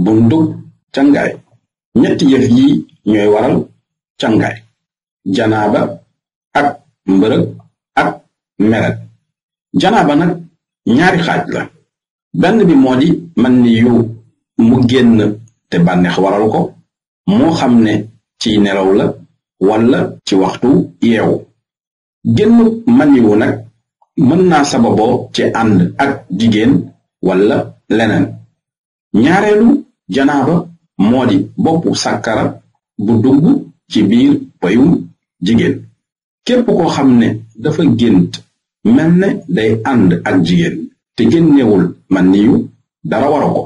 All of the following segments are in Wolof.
buntub cangaay. ñetti yëf yi ñooy waral cangaay: janaaba ak mbërëg ak meret. janaaba nag ñaari xaaj la. benn bi moo di man ni yu mu génn te bànneex waral ko, moo xam ne ci nelaw la walla ci waxtu yeewu. génn maniwu nag mën naa sababoo ci ànd ak jigéen walla leneen. ñaareelu janaaba moo di boppu sàkkara bu dugg ci biir payum jigéen. képp koo xam ne dafa gént mel ne day ànd ak jigéen te génnewul maniyu dara waru ko.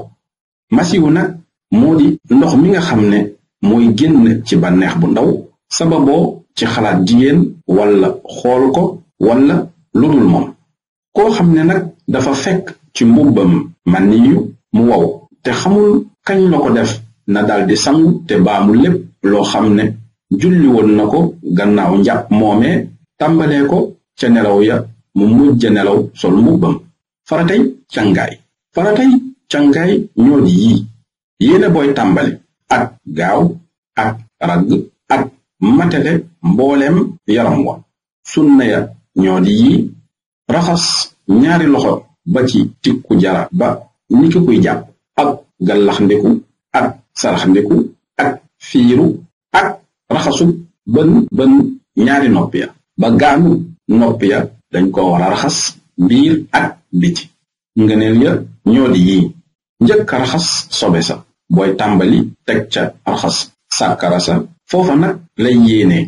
masiwu nag moo di ndox mi nga xam ne mooy génn ci bànneex bu ndaw sababoo ci xalaat jigéen walla xool ko walla ludul moom. koo xam ne nag dafa fekk ci mbubbam maniyu mu wow te xamul kañ la ko def na daldi sangu te baamu lépp loo xam ne julli woon na ko gannaaw njàpp moomee, tàmbalee ko ca nelaw ya mu mujj nelaw sol mbubbam. faratay cangaay ñoo di yii: yéene booy tàmbali ak gaaw ak ragg ak matale mbooleem yaram wa. sunna ya ñoo di yii: raxas ñaari loxo ba ci tikku jara ba niki kuy jàpp, ak gallaxndiku ak saraxndiku ak fiiru, ak raxasu bën ñaari nopp ya ba gaanu nopp ya dañ ko war a raxas biir ak biti. ngëneel ya ñoo di yii: njëkk raxas sobe sa booy tàmbali, teg ca raxas sàkkara sa, foofa nag lay yéenee,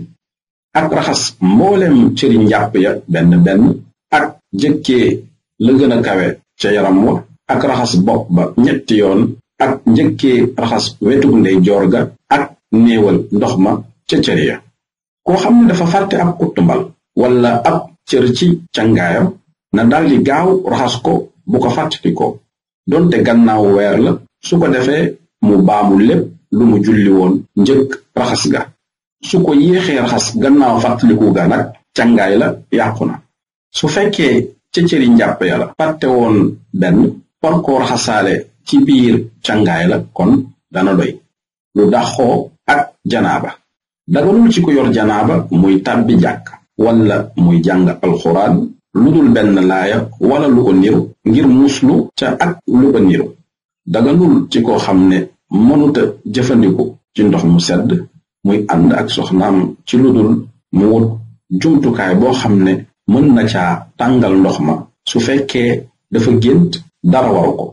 ak raxas mbooleem cëri njàpp ya benn benn, ak jëkkee la gën a kawe ca yaram wa, ak raxas bopp ba ñetti yoon, ak njëkkee raxas wetug ndeyjoor ga, ak néewal ndox ma ca cër ya. koo xam ne dafa fàtte ab kuttumbal walla ab cër ci cangaayam na daldi gaaw raxas ko bu ko fàttali ko, donte gannaaw weer la. su ko defee mu baamu lépp lu mu julli woon njëkk raxas ga. su ko yéexee raxas gannaaw fàttaliku ga nag cangaay la yàqu na. su fekkee ca cëri njàpp ya la fàtte woon benn, war koo raxasaale ci biir cangaay la, kon dana doy. lu daxoo ak janaaba: daganul ci ko yor janaaba muy tàbbi jàkk walla muy jàng alxuraan lu dul benn laaya wala lu ko niru ngir muslu ca ak lu ko niru. daganul ci koo xam ne mënuta jëfandiku ci ndox mu sedd muy ànd ak soxnaam ci lu dul mu wut jumtukaay boo xam ne mën na caa tàngal ndox ma su fekkee dafa gént dara waru ko.